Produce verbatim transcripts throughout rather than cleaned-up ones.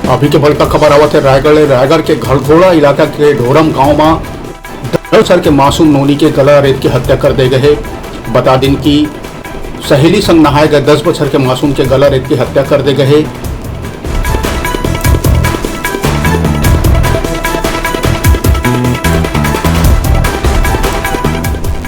अभी के बड़का खबर आवत हे रायगढ़ ले। रायगढ़ के घरघोड़ा इलाका के ढोरम गांव म दस बछर के मासूम नोनी के गला रेत के हत्या कर दे गए हे। बता दिन कि सहेली संग नहाए गए दस बछर के मासूम के गला रेत के हत्या कर दे गए हे।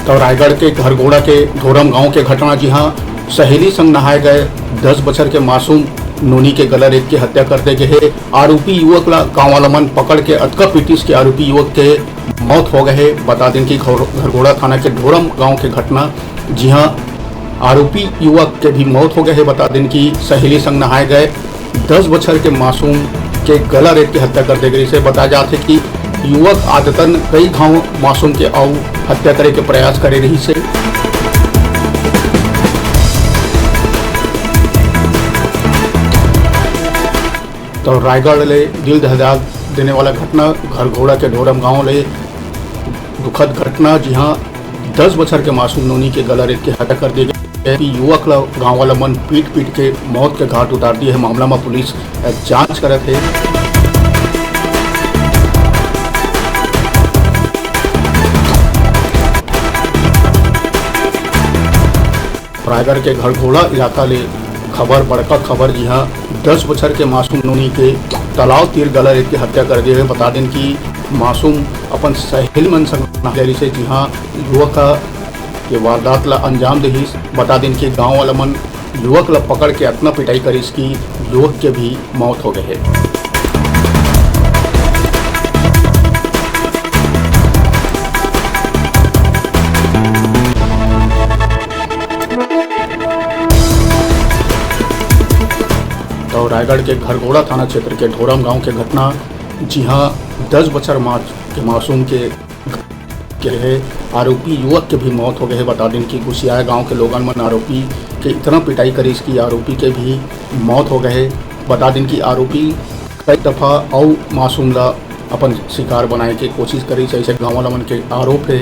तो रायगढ़ के घरघोड़ा के ढोरम गांव के घटना, जिहां सहेली संग नहाए गए दस बछर के मासूम नोनी के गला रेत के हत्या कर दे गए हे। आरोपी युवक ला गांव वाला मन पकड़ के अतका पीटिस के आरोपी युवक के मौत हो गए हे। बता दें कि घोर-, घरघोड़ा थाना के ढोरम गांव के घटना, जिहां आरोपी युवक के भी मौत हो गए हे। बता दें कि सहेली संग नहाए गए दस बछर के मासूम के गला रेत के हत्या कर दे गई। से बताया जात हे कि युवक आदतन कई घाव मासूम के अउ हत्या करे के प्रयास करे रहिस हे। तो रायगढ़ ले दिल दहला देने वाला घटना, घरघोड़ा के ढोरम गांव ले दुखद घटना, जिहां दस बछर के मासूम नोनी के गला रेत के हत्या कर दे गए। युवक ला गांव वाला मन पीट पीट के मौत के घाट उतार दिए हे। मामला में पुलिस जांच करत हे। रायगढ़ के घरघोड़ा इलाका ले खबर, बड़का खबर, जिहां दस बछर के मासूम नोनी के तालाब तीर गला रेत के हत्या कर दे हे। बता दें कि मासूम अपन सहेली मन संग नहाए रहिस हे, जिहां युवक ह ये वारदात ला अंजाम देहिस। बता दें कि गांव वाला मन युवक ला पकड़ के अतना पिटाई करिस कि युवक के भी मौत हो गए हे। तो रायगढ़ के घरघोड़ा थाना क्षेत्र के ढोरम गांव के घटना, जिहां दस बछर मास के मासूम के, के रहे आरोपी युवक के भी मौत हो गए हे। बता दें कि गुसियाया गांव के लोगन मन आरोपी के इतना पिटाई करिस कि आरोपी के भी मौत हो गए हे। बता दें कि आरोपी कई दफा अउ मासूम ला अपन शिकार बनाए के कोशिश करिस, ऐसे गांव वाला मन के आरोप हे।